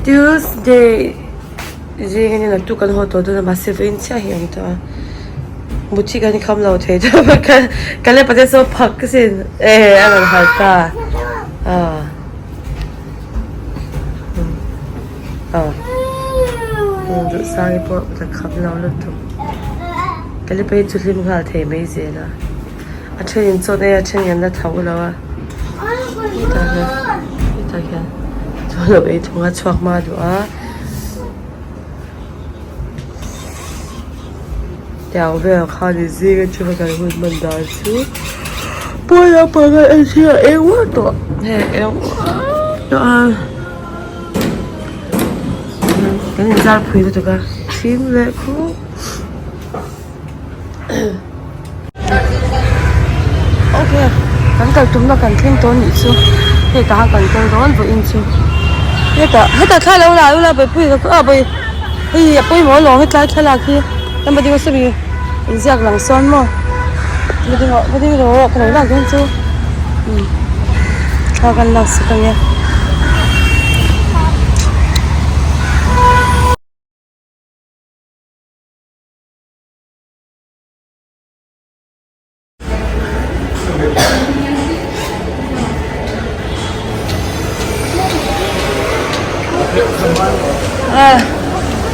Tuesday zing a ni naktuk kan haw tawh dawn a mahse vawiin chiah hi a ni tawh a mut hi kan kham lo thei deuh a ka ka le pate saw phak sin e a rawn harh ta ah ah duhsang pawh ka kham lo lutuk ka le pate chu hlim nghal thei mai zel a a then in chawn ei a a then in an la tho lo a hetah hian hetah hian chaw lo ei thung a chhuak hma duh a tiang vel khan i zing atanga kan hun hman dan chu pawn lampang a en hi a eng uar tawh hei a eng uar tawh a kan inzar phui lutuk a thim leh khup. Ok kan kal tumna kan thleng tawh anih chu hei tah khan kan kal dawn vawiin chu hetah hetah thla lo la ula buaipui ka a bawi hei a pawimawh alawm hetlai thlalak hi emaw ding sawi inziak lang sawn maw va ding rawh va ding rawh ka lo lak dawn chu umm thla kan lak sak ang e.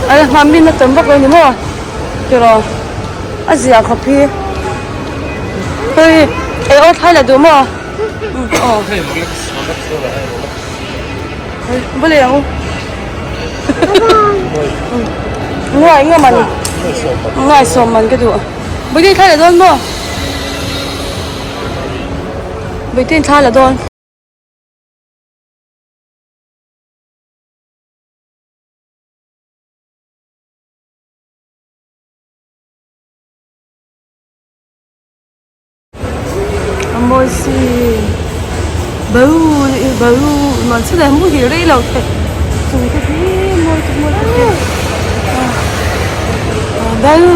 A hma min a tam vak lo ni maw tiraw a zia khawp hi hei ei aw thlai la duh maw aw va lei ang u ngai nga man ngai sawm man ka duh Bawihtei thla la dawn maw Bawihtei thla la dawn. A mawi si balu balu mahse leh hmuh hi rei lo thei chung te hi mawi te mawi te balu.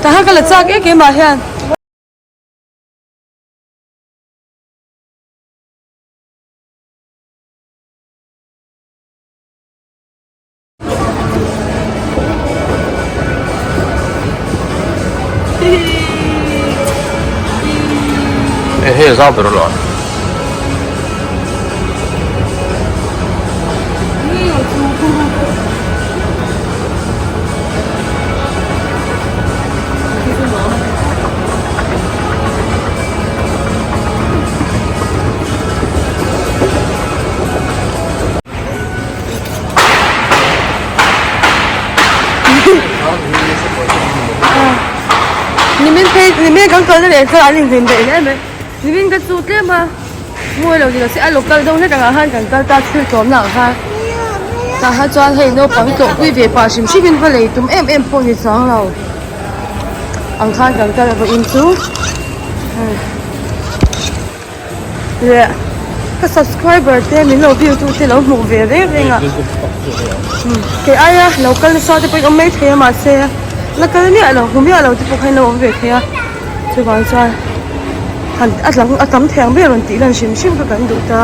Tah khan ka la chak em keimah hian. Hei a zau ber alawm. Nimin phei nimin kan kalna leh kha an inhlim daih hle mai nimin ka chu tlem a mawi lo ni lo se a local deuh hlek angah khan kan kal ta thil tlawmna ah khan tah kha chuan hei naupang tlawhpui ve pah hrim hrim in va lei tum em em pawh ni chuang lo ang khan kan kal a vawiin chu. Leh ka subscriber te min lo view tu te lo hmuh ve reng reng a kei aia lo kal nasa te pawhin awm mai thei a mahse la kal miah lo hmu miah lo te pawh kha in lo awm ve thei a chuvang chuan han a tlang a tam thei ang ber rawn tih lan hrim hrim kha kan duh ta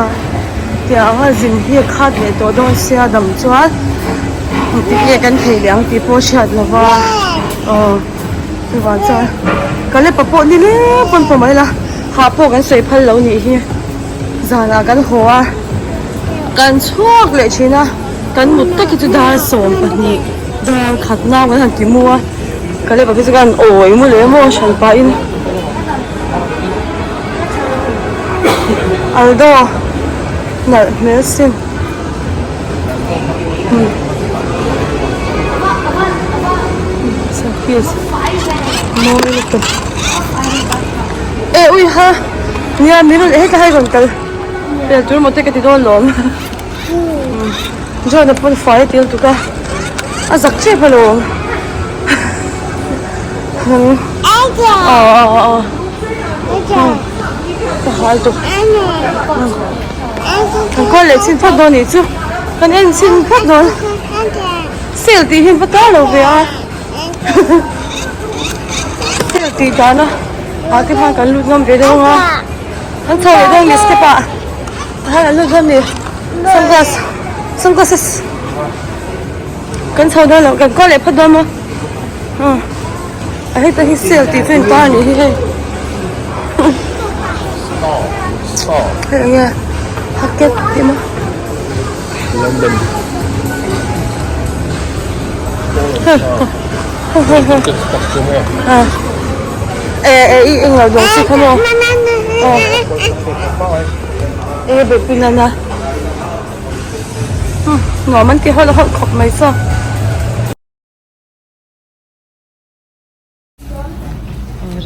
tiang a zin hi a khat leh tawh dawn sia dam chuan engtik nge kan thei leh ang tih pawh hriat lova aw. Chuvang chuan ka lepa pawh ni leng pawn pawh mai la hah pawh kan sawi phal lo nih hi zanah kan haw a kan chhuak leh thin a kan mut tak hi chu dar 12 dar khat nau kan han ti mu a ka lepa phei chu kan awi mu leh maw hran pahin Aldo nalh hmel sin. Mawi lutuk e ui ha nia min rawn heta hei rawn kal vel tur maw te ka ti dawn lawm John a pawn fai a ti lutuk a a zak tep alawm aw aw aw ka hal tuk. Kan kawl leh chhin phawt dawn nih chu kan en chhin phawt dawn sale tih hi va tar lo ve a sale tih dan a. Ah te khan kan lut ngam ve deuh ang a kan chho leh dawn ni step ah tah hian an lut dawn ni sunglass sunglasses kan chho dawn lo kan kual leh phawt dawn maw umm a heta hi sale tih chu a intar a nih hi hei hei eng nge hacket tih maw. Nuam an ti hawlh hawlh khawp mai chaw.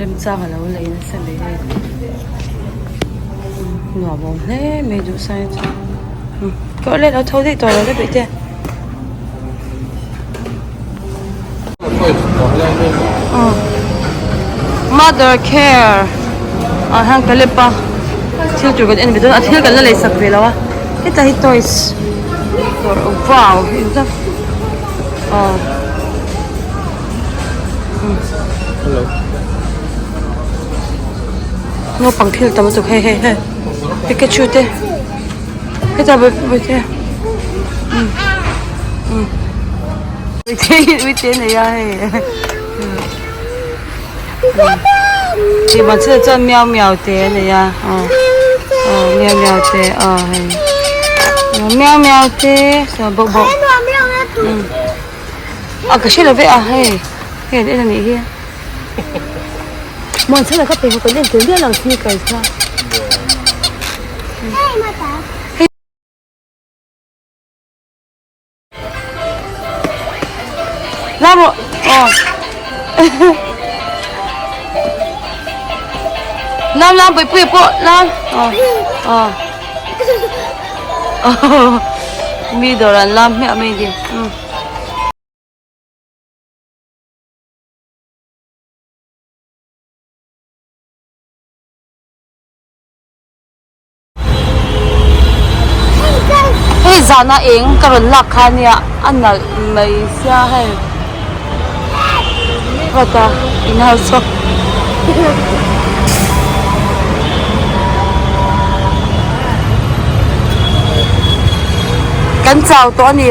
Remchang a lo lei nasa mai hei nuam awm hle mai duh sai chu kawr leh lo tho daih tawh lo le peih te mother care ah hian ka lep a thil tur kan en ve dawn a thil kan la lei sak ve lo a heta hi toys wow aw. Hello. Naupang thil tam lutuk hei hei hei Pikachu te heta bawih bawih te um um uite uite nei a hei ih ban chhunah chuan miau miau te a nei a aw aw miau miau te aw hei miau miau te bauh bauh um. A ka hre lo ve a hei hei an en a nih hi Muanchhana kha pheikhawk kan en tel dial ang sneakers kha Lam rawh aw Lam lam Puipuia pawh lam aw aw Mi dawr an lam hmiah mai ni. Hei zana eng ka rawn lak kha nia a nalh mai sia hei vata inhau chhuak. Kan chau tawh a ni.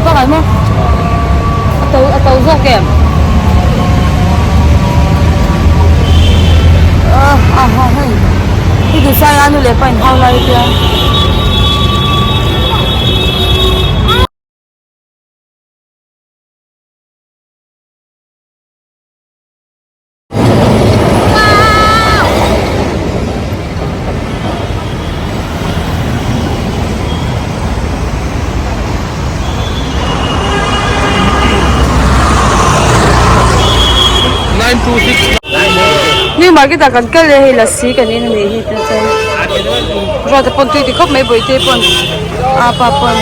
Bakah maw? A to a to zawk em? Ah ah ha hei. Hei duh sai a nu leh pa in hau lai tia. New market ah kan kal leh hei lassi kan in anih hi tah chuan ruata pawn tui ti khawp mai bawihte pawn apa pawn.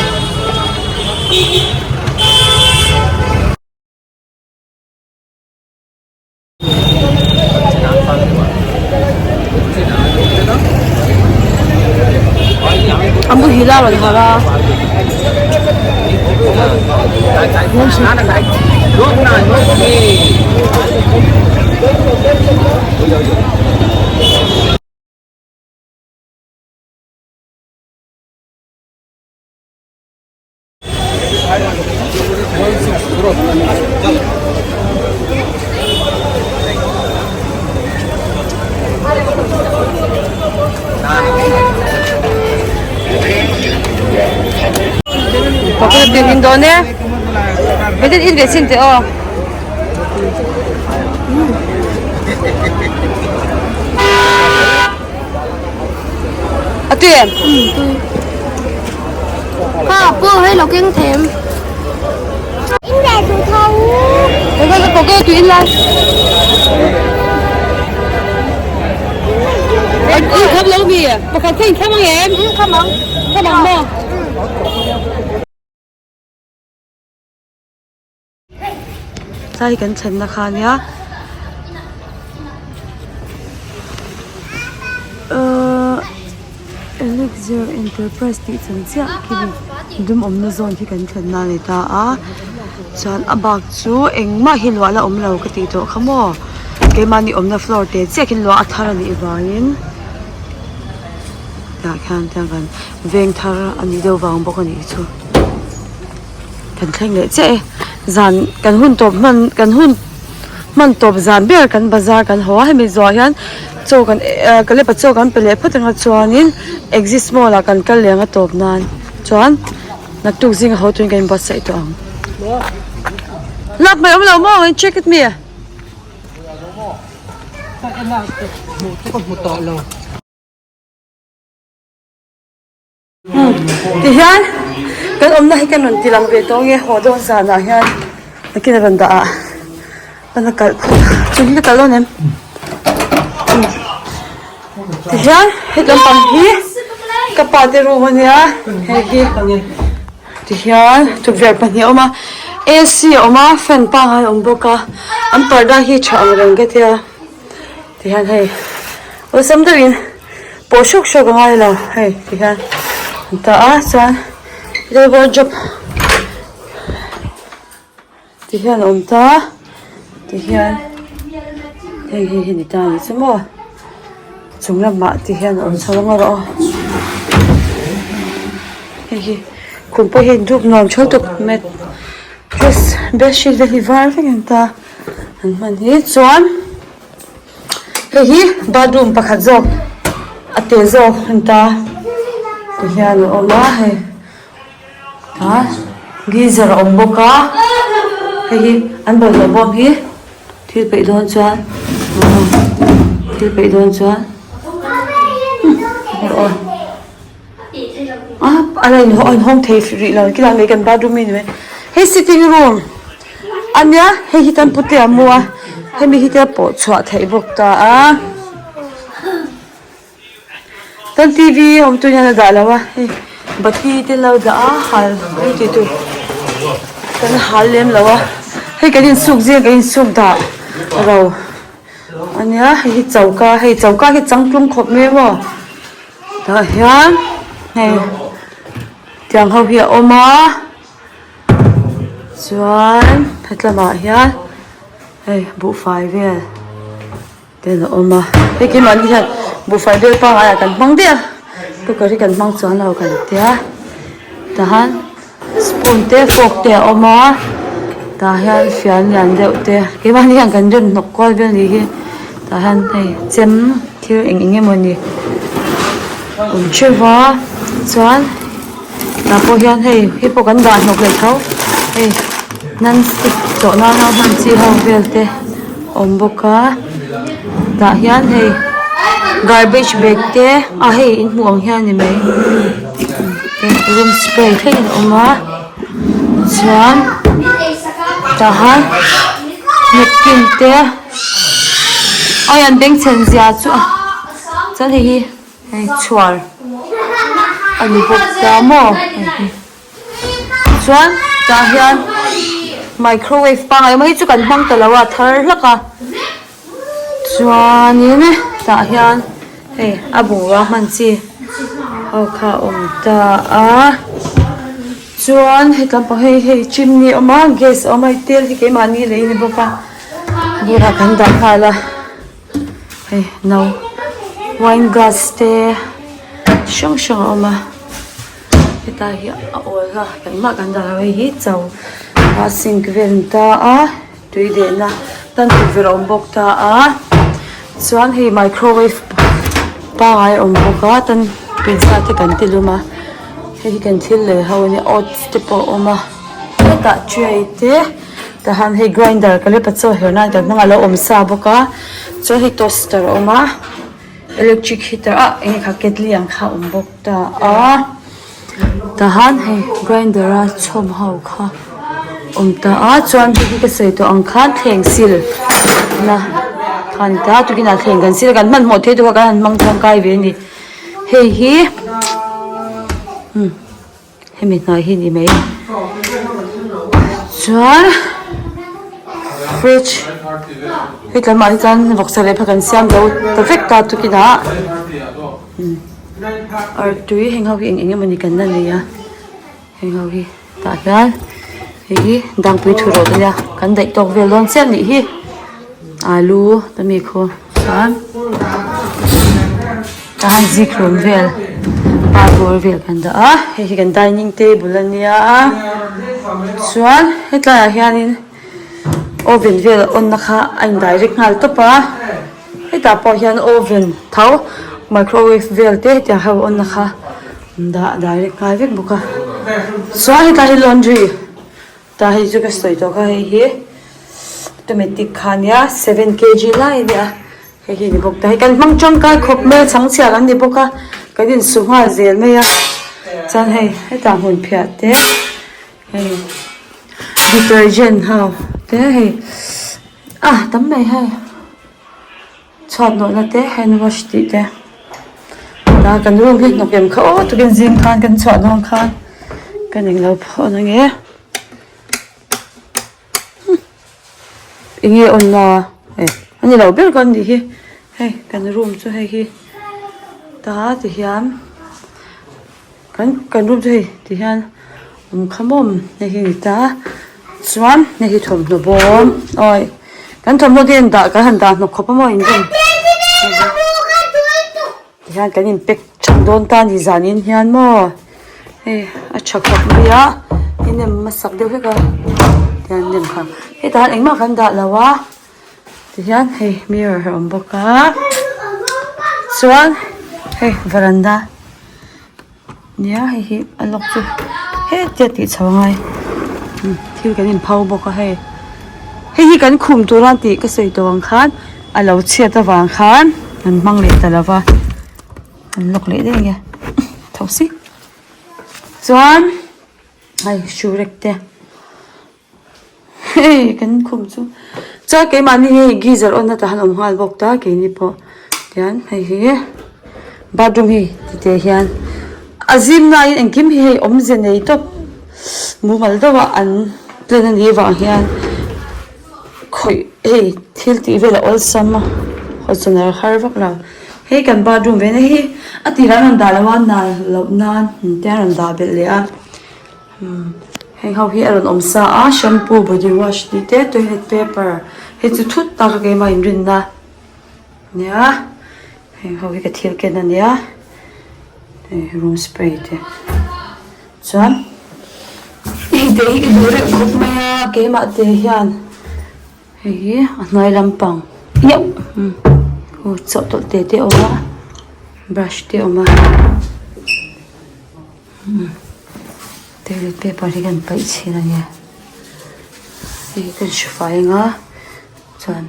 A muhil a rawn harh a. Coconut milk in dawn e Hei in ve chhin teh aw. A tui em? Ha, pu hei lo keng them. In ve duh tho. Hei ka ko ke tui in lai. Ai kham lo mi. Pakhat kha in kham ang em? Kham ang. Kham ang maw? Tlai kan thlenna kha ania ahh Elixir Enterprise tih chan chiah khi ni dum awmna zawn khi kan thlenna a ni ta a. Chuan a bak chu engmah hi luah la awm lo ka tih tawh kha maw keimahni awmna floor te chiah khi luah a thar a nih vangin tah khian tiang kan veng thar a nih deuh vang bawk a nih chu kan thleng leh chiah e zan kan hun tawp hman kan hun hman tawp zan ber kan bazar kan haw a hemi zawhah hian chaw kan ehh Kalepa chaw kan pe leh phawt anga chuanin Axis mall ah kan kal leh ang a tawp nan chuan. Naktuk zinga haw turin kan inbuatsaih tawh ang. Lak mai awm lo maw? In check it me. Tihian kan awmna hi kan rawn ti lang ve tawh nge haw dawn zanah hian nakin a rawn dah ah an a kalh phawt a chung hi ka kalh dawn em? Tihian hetlam pang hi ka pa te room ania hei hi tihian tukverh pahnih a awm a A_C a awm a fan pangngai a awm bawk a an parda hi tha ang reng ka tia tihian hei awlsam deuhin pawh hrawk hrawk a ngai lo hei tihian an ta a chuan helai wardrobe. Ti hian a awm ta ti hian hei hi hi ni ta a ni chu maw chung lamah ti hian a awm chho ang erawh aw hei hi khum pawh hi dup nuam tho tuk mat dress bedsheet vel hi var vek an ta an hman hi chuan hei hi bathroom pakhat zawk a te zawk an ta ti hian a awm a hei. A geyser a awm bawk a hei hi an bawlhhlawh bawm hi thil peih dawn chuan thil peih dawn chuan a a la inhawng thei rih lo khilai mai kan bathroom hi ni mai hei sitting room ania hei hi kan pute a mu a hemi hi te a pawh chhuah theih bawk ta a. Kan TV awm tur hian a dah lo a hei bati te lo dah a hal hei tih tur kan hal lem lo a hei kan insuk zing kan insuk dah ro ania hei hi choka hei choka hi changtlung khawp mai maw tah hian hei tiang ho hi a awm a chuan hetlamah hian hei buhfai vel. Ten a awm a hei keimahni hian buhfai bel pangngai ah kan hmang daih a cooker hi kan hmang chuan lo kan tia tahan spoon te fork te a awm a tah hian fian lian deuh te keimahni hian kan rem hnawk kual vel ni hi tah hian hei chem thil eng eng emawni awm theuh va chuan tah pawh hian hei hei pawh kan dah hnawk leh tho hei non stick tawh nana hman chi ho vel te. Awm bawk a tah hian hei garbage bag te ah hei in hmuh ang hian a ni mai room spray thlengin a awm a chuan tah hian napkin te awi an bengchhen zia chu a chuan hei hi hei chhuar a ni bawk ta maw. Chuan tah hian microwave pangngai awm a hei chu kan hmang ta lo a thar hlak a chuanin tah hian hei a bungrua hman chi ho kha a awm ta a chuan hetlam pang hei hei chimney a awm a gas a awm a hei tel hi keimahni lei a ni bawk a bulah kan dah nghal a hei no wine glass te hrang hrang a awm a. Hetlai hi a awl a engmah kan dah lo hei hi cho a sink vel an ta a tui dehna tan tukverh a awm bawk ta a chuan hei microwave pangai a awm bawk a tan pizza te kan ti lum a hei hi kan thil lei ho ania oats te pawh a awm a hetah tray te tahan hei grinder ka lepa chaw her nan kan hmang a lo awm sa bawk a chuan hei toaster a awm a. Electric heater ah enge kha kettle ang kha a awm bawk ta a tahan hei grinder a chhawm ho kha awm ta a chuan hei hi ka sawi tawh ang khan thleng sil na kha a ni ta a tukin ah thleng kan sil a kan hmanhmawh thei tawh a kan han hmang tangkai ve a ni hei hi umm. Hemi hnai hi ni mai chuan fridge hei tlai mah hi chuan vawksa leh pha kan siam zo ta vek ta tukin ah artui heng ho hi eng eng emawni kan la nei a heng ho hi tah hian. Hei hi dangpui thu rawt a nia kan daih tawk vel dawn chiah nih hi alu te mi khu chuan tahan zikhlum vel parpur vel kan dah a hei hi kan dining table a nia chuan hetlai ah hianin oven vel on na kha a in direct nghal tawp a hetah pawh hian oven tho microwave vel te hetiang ho on na kha an dah direct nghal vek bawk a chuan hetlai hi laundry tah hei chu ka sawi tawh kha hei hi automatic kha a nia seven kg lai a nia hei hi a ni bawk ta hei kan hmang tangkai khawp mai a chhangchhiah kan ni bawk a kan insu nghal zel mai a chuan hei hetah hmun phiah te. Hei detergent ho te hei ah tam mai hei chhuat nawhna te hand wash tih te ta kan room hi hnawk em kha aw tukin zing khan kan chhuah dawn khan ka ning lo phawt ange enge awn na e a ni lo ber ka nih hi hei kan room chu hei hi ta ti hian. Kan kan room chu hei ti hian awm kha mawm hei hi a ni ta chuan hei hi thawmhnaw bawm awi kan thawmhnaw te an dah kan han dah hnawk khawp a maw inrem ti hian kan in pack that dawn ta a ni zanin hian maw hei a tha khawp mai a i nem hmasak deuh hlek a tihian nem kha hetah hian engmah kan dah lo a ti hian hei mirror a awm bawk a chuan hei varanda. Nia hei hi a lock chu hetia tih chho angai thil kan in pho bawk a hei hei hi kan khum tur a tih ka sawi tawh ang khan a lo chhiat avang khan an hmang leh ta lova an lock leh daih ang e tho si chuan hei shoe rack te. Hei kan khum chu chuan keimahni hi geyser on na tah hian awm nghal bawk ta keini pawh tian hei hi bathroom hi tite hian a zim nain engkim hi hei awmze nei tawp mumal deuh a an plan a nih avang hian khawih hei thil tih vel a awlsam a hawchhawn a har vak lo hei kan bathroom ve na hi a tirah an rawn dah lo a nal loh nan te an rawn dah belh leh a. Heng ho hi a rawn awm sa a shampoo body wash tih te toilet paper hei chu thut tak a keimah inrinna ania heng ho hi ka thil ken ania hei room spray te chuan hei te hi ka duh reuh khawp mai a keimah te hian hei hi a hnuai lampang chawhtawlh te te a awm a brush te a awm a. Toilet paper hi kan paih chhin a nia hei hi kan hre fai ang a chuan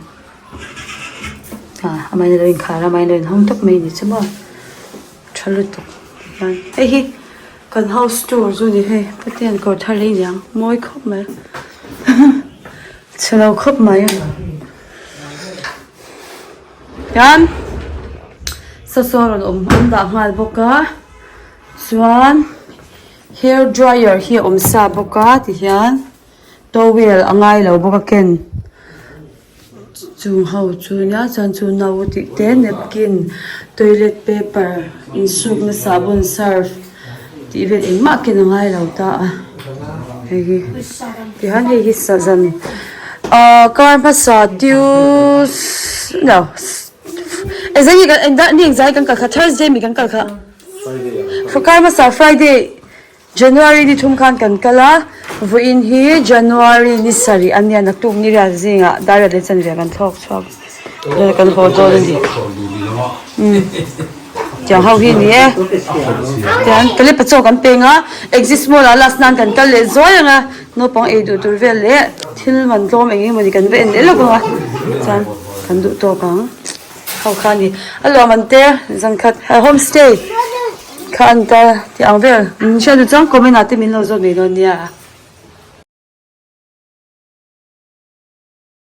ah amah in alo inkhar a amah in alo inhawng tawp mai a ni chu maw tha lutuk tihian hei hi kan house tour chu a ni hei patea'n kawr thar leh aniang mawi khawp mai chhe lo khawp mai hian sasaw a rawn awm an dah nghal bawk a. Chuan hair dryer hi a awm sa bawk a tihian towel a ngai lo bawk a ken chung ho chu nia chuan chu no tih te napkin toilet paper insukna sahbawn surf tih vel engmah ken a ngai lo ta a hei hi tihian hei hi sazan ahh kar hmasa tues no engzai nge kan engzai ni engzai kan kal kha thursday mi kan kal kha. Kar hmasa Friday January ni thum khan kan kal a, vawiin hi January ni sarih a nia naktuk ni riat zingah dar riat leh chanve kan thlawk chhuak dawn a kan haw dawn a ni. Umm tiang ho hi a ni e. Tiang Kalepa chaw kan peng a, Exist Mall ah last nan kan kal leh zuai ang a, naupang ei duh tur vel leh thil man tlawm eng eng emawni kan va en leh lawk ang a, chuan kan duh tawk ang. Ho kha a ni a luam an te zan khat home stay kha an ta tih ang vel min hriat duh chuan comment ah te min lo zawt mai dawn nia.